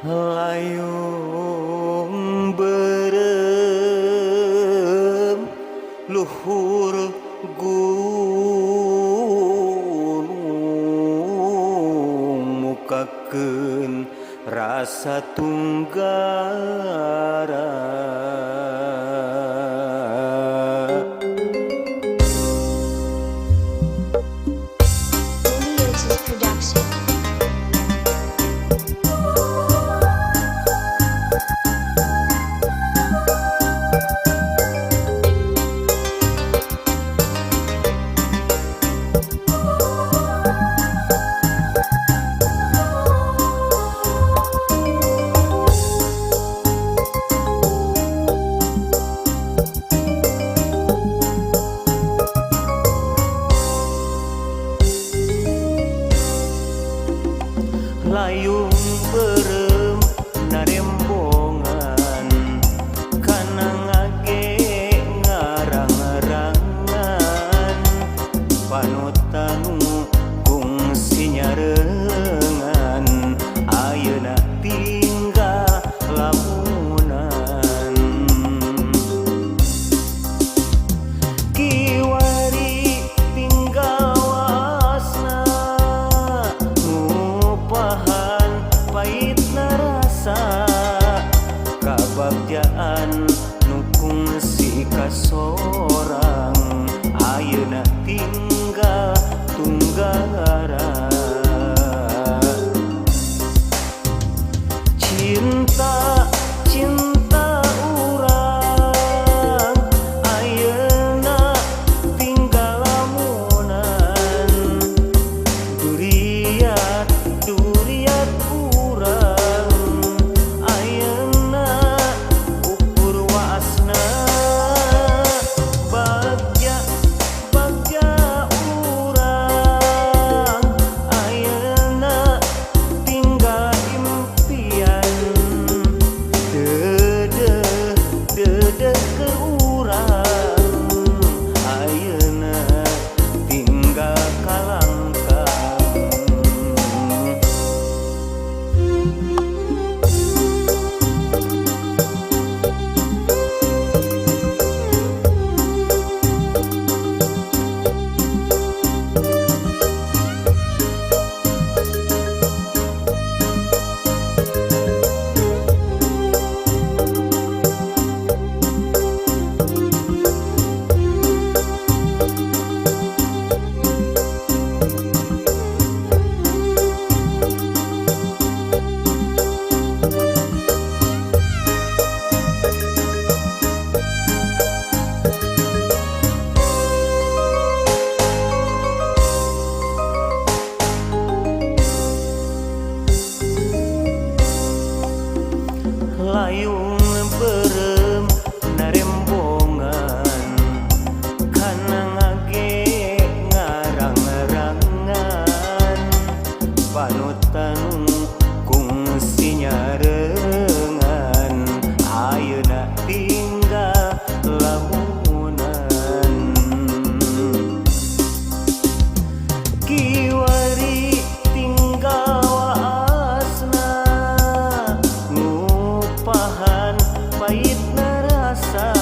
Layung berem luhur gunung mukakeun rasa tunggara. Production. Layung berem narembongan kana ngage ngarang-arangan panutanu kungsi nyarengan ayeuna tinggal lamunan. Kiwari tinggal wasna ngupahan pahitna rasa kabagjaan nu kungsi kasorang ayeuna tinggal tunggara. Cinta cinta urang ayeuna tinggal lamunan duriat duriat urang ayeuna ukur waasna bagja bagja urang ayeuna tinggal impian dedeh dedeh ke urang ayeuna tinggal kalangkang. Layung berem narembongan kana ngage ngarang-arangan panutanu kungsi nyarengan ayeuna tinggal lamunan. Kiwari tinggal waasna ngupahan pahitna rasa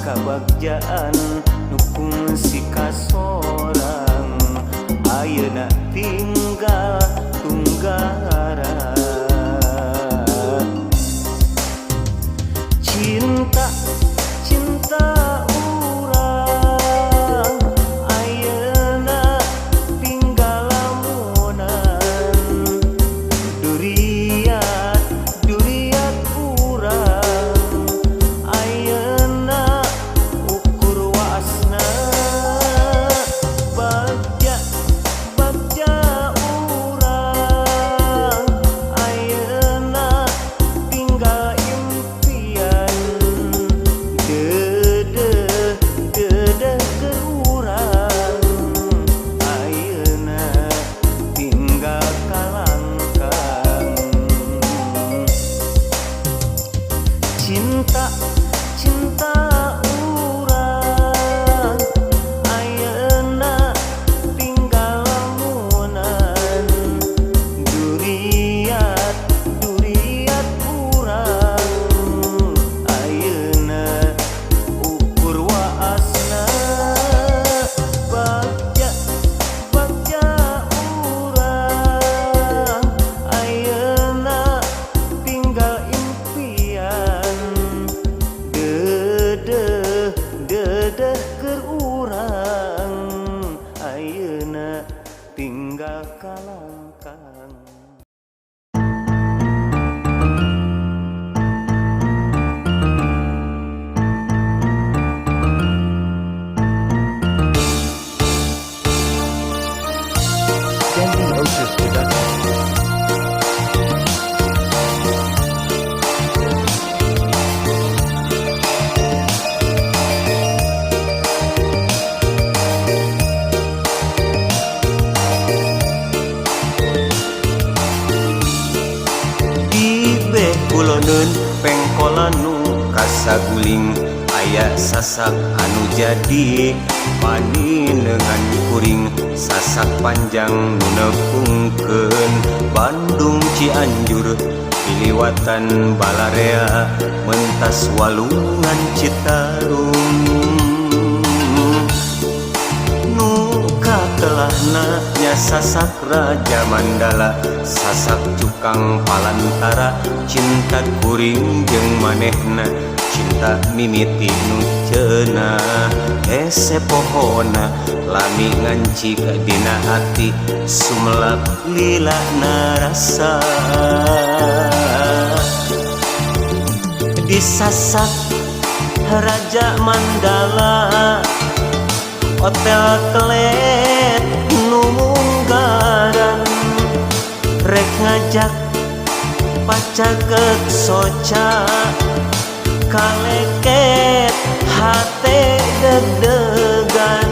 kabagjaan nu kungsi kasorang ayeuna tinggal tunggara. Cinta cinta urang ayeuna tinggal lamunan duriat duriat urang ayeuna ukur waasna bagja bagja. tinggal kalangkang. Denny Otis Production. Kuloneun pengkolan nu kasaguling aya sasak anu jadi paninengan kuring sasak panjang nu nepungkeun Bandung Cianjur piliwatan balarea mentas walungan Citarum nu katelahna nya sasak Raja Mandala sasak cukang palantara cinta kuring jeung manehna cinta mimiti nu ceunah hese pohona lami ngancik dina ati sumelap lila narasa disasak Raja Mandala hotel kelet nu munggaran rek ngajak pacaket soca kaleket hate deg-degan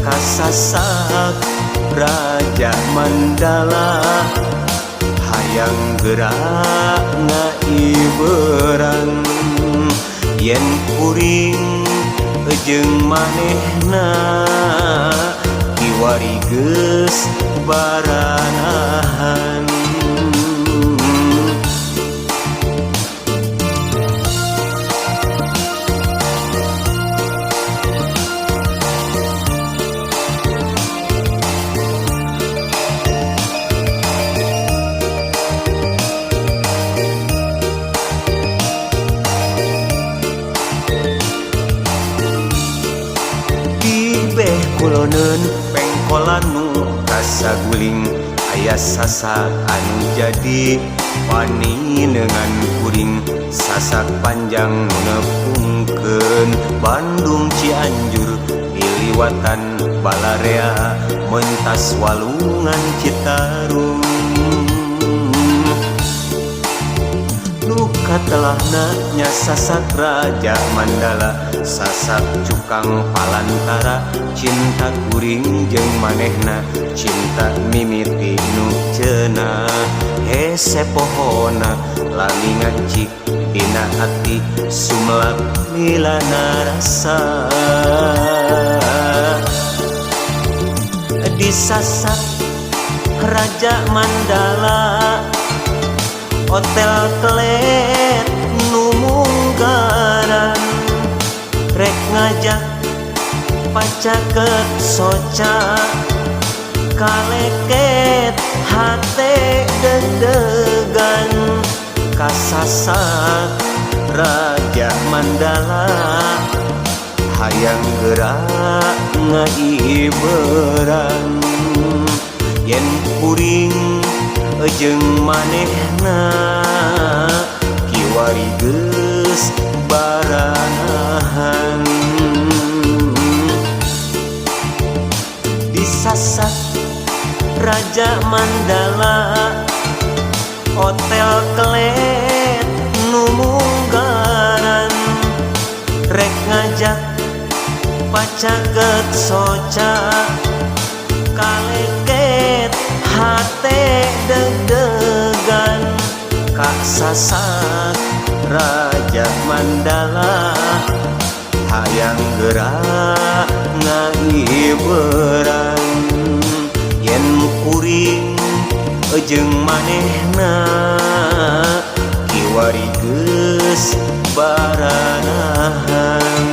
kasasak Raja Mandala hayang gerak ngaiberan yen kuring jeung manehna kiwari geus baranahan. Kuloneun pengkolan nu kasaguling aya sasak anu jadi paninengan kuring sasak panjang nu nepungkeun Bandung Cianjur liliwatan balarea mentas walungan Citarum nu katelahna nya sasak Raja Mandala sasak cukang palantara cinta kuring jeung manehna cinta mimiti nu ceunah hese pohona lami ngancik dina ati sumelap lila narasa disasak Raja Mandala hotel kelet nu munggaran rek ngajak pacaket soca kaleket hate deg-degan kasasak Raja Mandala hayang gerak ngaiberan yen kuring jeung manehna kiwari geus baranahan disasak Raja Mandala hotel kelet nu munggaran rek ngajak pacaket soca kaleket hate deg-degan kasasak Raja Mandala hayang gerak ngaiberan yen kuring jeung manehna kiwari geus baranahan.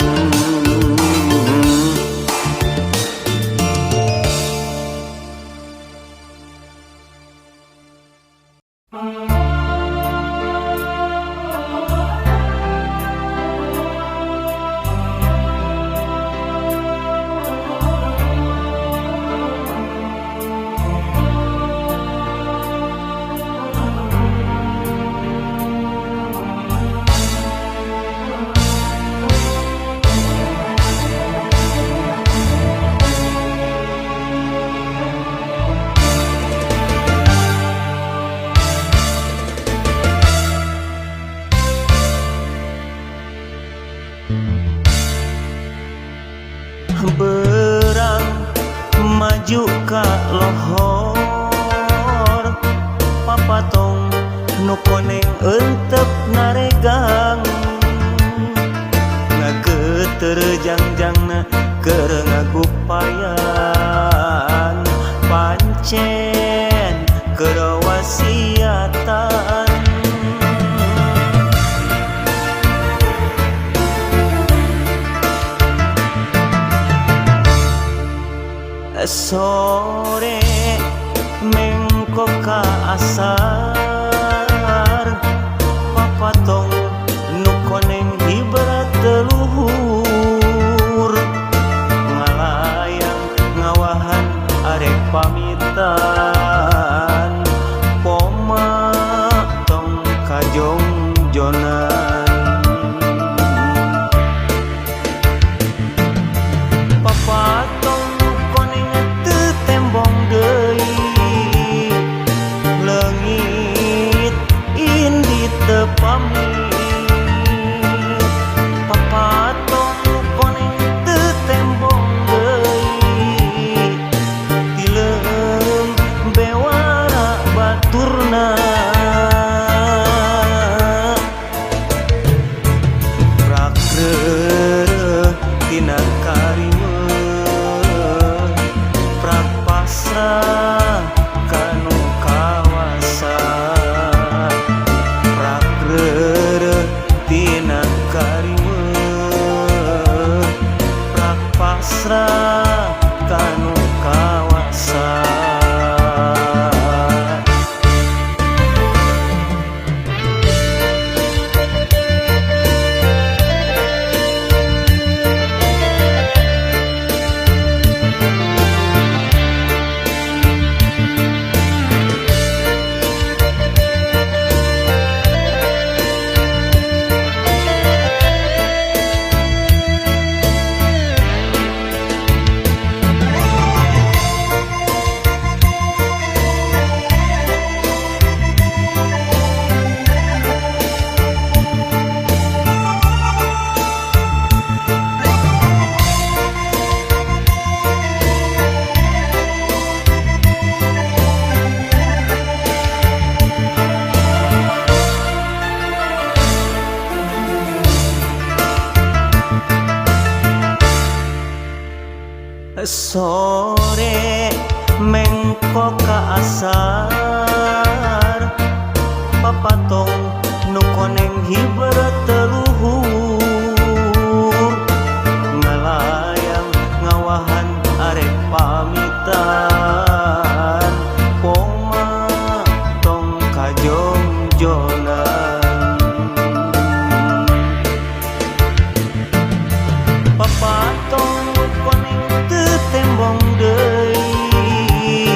maju ka lohor papatong nu koneng entep naregang ngageter jangjangna keur ngagupayan pancen keur wasiatan. Sore mengko ka asar papatong nu koneng hibrat teluhur ngalayang ngawahan arek pamitan poma tong kajongjonan papatong tembong deui leungit indi teu pamit papatong koneng teu tembong deui tileum bewara baturna prak reureuh tina kariweuh pasrah kanu kawasa prak reureuh tina kariweuh prak pasrah kanu kawasa. Sore mengko ka asar papatong nu koneng hibrat teluhur ngalayang ngawahan arek pamitan poma tong kajongjonan papatong nu koneng teu tembong deui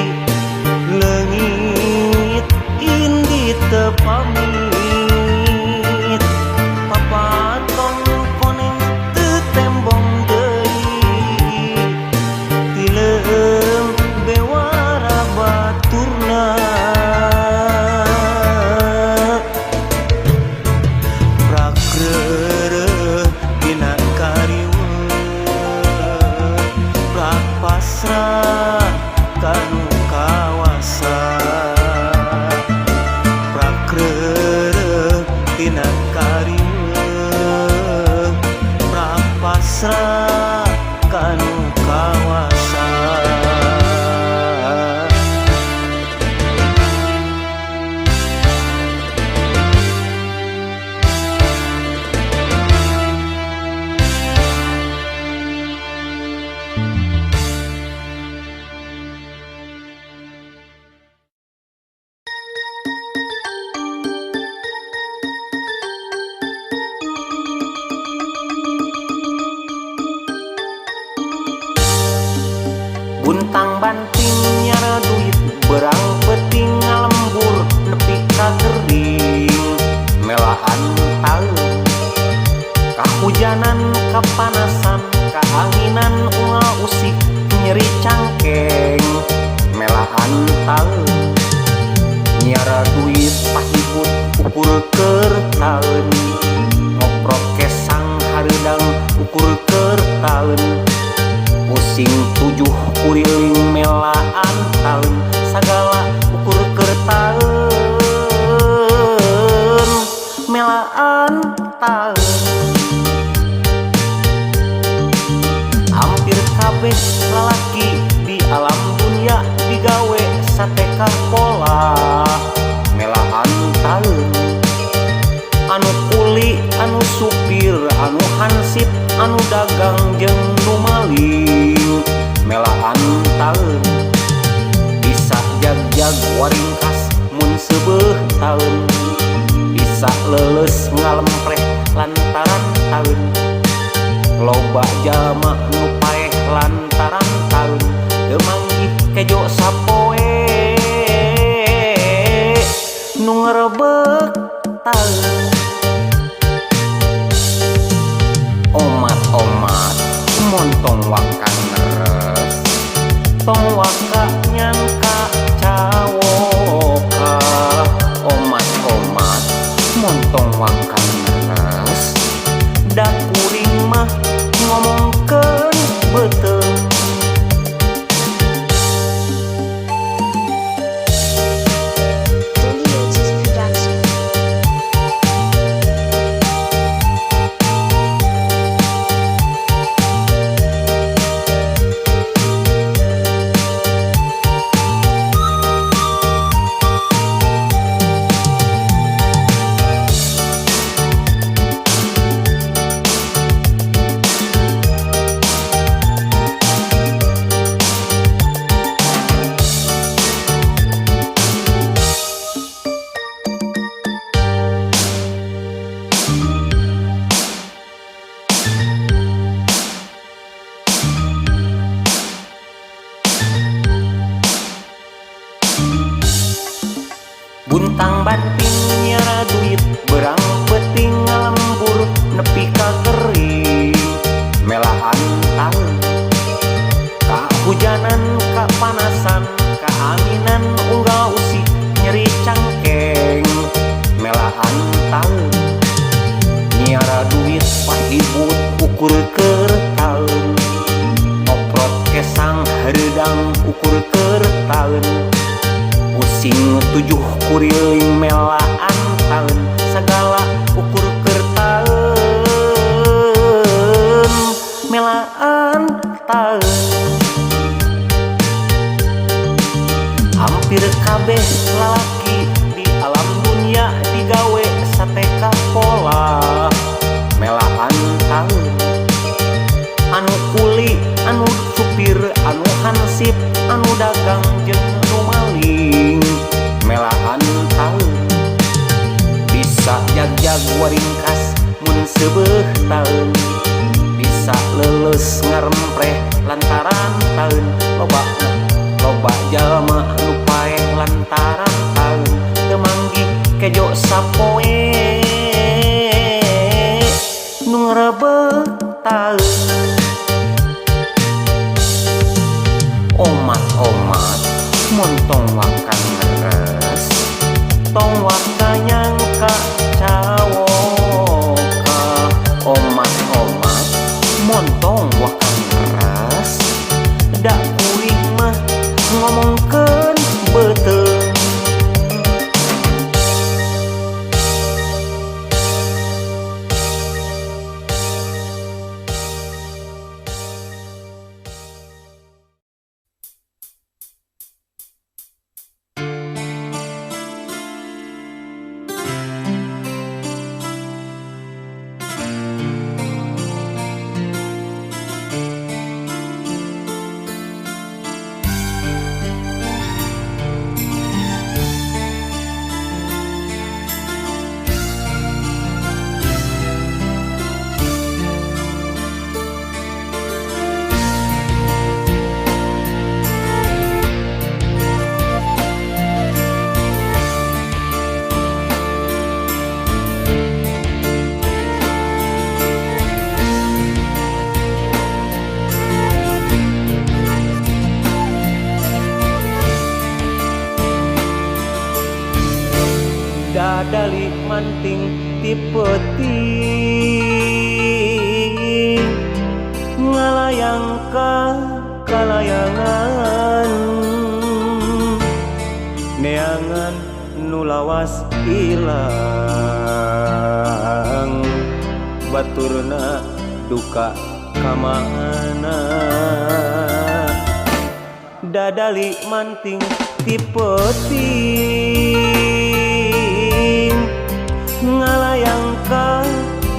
leungit indi teu pamit papatong nu koneng teu tembong deui tileum bewara baturna prak reureuh tina kariweuh prak pasrah kanu kawasa prak reureuh tina kariweuh prak pasrah kanu kawasa. Buntang banting nyara duit berang peting ngalembur nepi ka kering melaan taeun kahujanan kapanasan kaanginan unggal usik nyeri cangkeng melaan taeun nyara duit pahibut ukur keur taeun ngoprok kesang hareudang ukur keur taeun pusing tujuh kuriling mela satekah pola melaan taeun. Anu kuli, anu supir, anu hansip, anu dagang jeung nu maling melaan taeun. Bisa jag-jag waringkas mun seubeuh taeun, bisa leuleus ngalempreh lantaran taeun. Loba jalma nu paeh lantaran taeun, teu manggih kejo sapoe nu ngrebek taeun. Omat-omat montong waka ngeres, tong waka nyangka cawoka. Omat-omat montong waka ngeres, da kuring mah ngomongkeun beuteung. Dandy Otis Production. Buntang banting nyara duit, berang peuting ngalembur nepi ka kering melaan taeun. Kahujanan, kapanasan, kaanginan unggal usik nyeri cangkeng melaan taeun. Nyiara duit pahibut ukur keur taeun, ngoprot kesang hareudang ukur keur taeun. Pusing tujuh kuriling melaan taeun, sagala ukur keur taeun melaan taeun. Hampir kabeh lalaki di alam dunia digawe satekah pola melaan taeun. Anu kuli, anu supir, anu hansip, anu dagang jeung nu maling melaan taeun. Bisa jag-jag waringkas mun seubeuh taeun, bisa leuleus ngarempreh lantaran taeun. Loba loba jalma nu paeh lantaran taeun, teu manggih kejo sapoe nu ngrebek taeun. Omat-omat montong waka ngeres, tong waka nyangka cawoka. Omat-omat montong waka ngeres, da kuring mah ngomongkeun beuteung. Dadali manting ti peuting ngalayang ka kalayangan, neangan nu lawas ilang baturna duka kamana. Dadali manting ti peuting ngalayang ka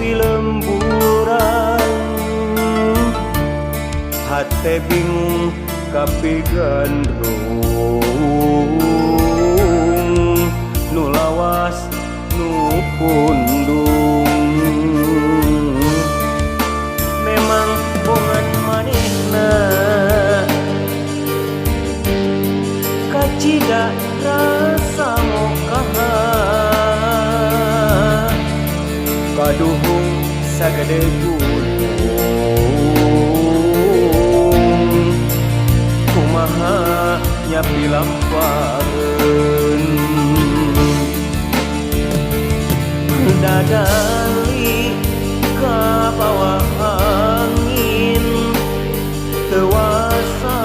pilemburan hate bingung kapi gandrung nu lawas nu pundung memang bongan manehna kacida rasa mokaha kaduhung sagede gunung kumaha nyapi lampareun dadali kabawa angin teu wasa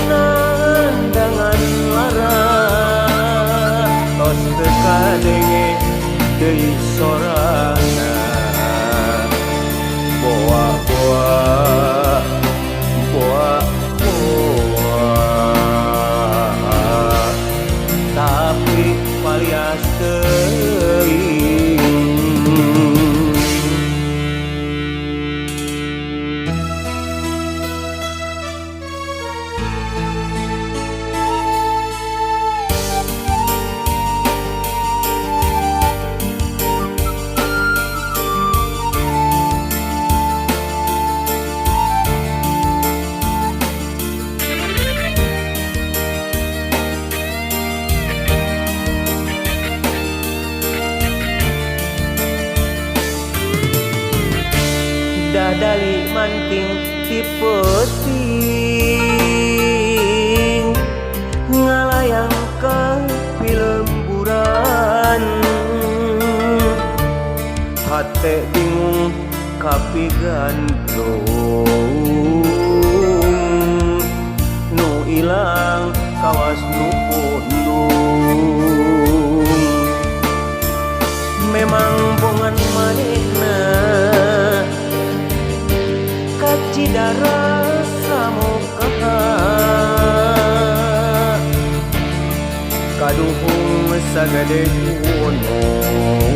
nandangan lara tos teu kadenge deui sorana boa boa boa boa tapi palias teuing. Dadali manting ti peuting ngalayang ka pilemburan hate bingung kapi gandrung nu ilang kawas nu pundung memang bongan manehna kacida rasa mokaha kaduhung sagede gunung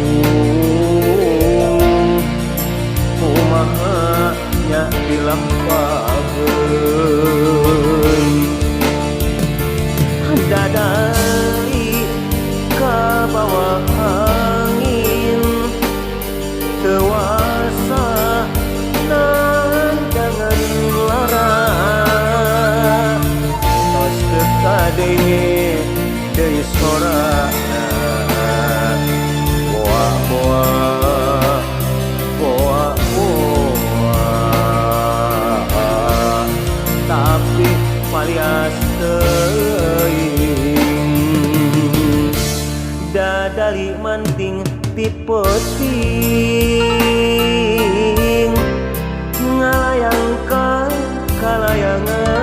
kumaha nya dilampaheun dadali kabawa angin teu wasa nandangan lara tos teu kadenge deui sorana boa boa boa boa tapi palias teuing dadali manting ti peuting ngalayang ka kalayangan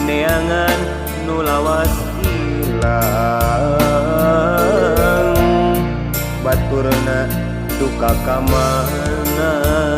neangan nu lawas ilang baturna duka ka mana.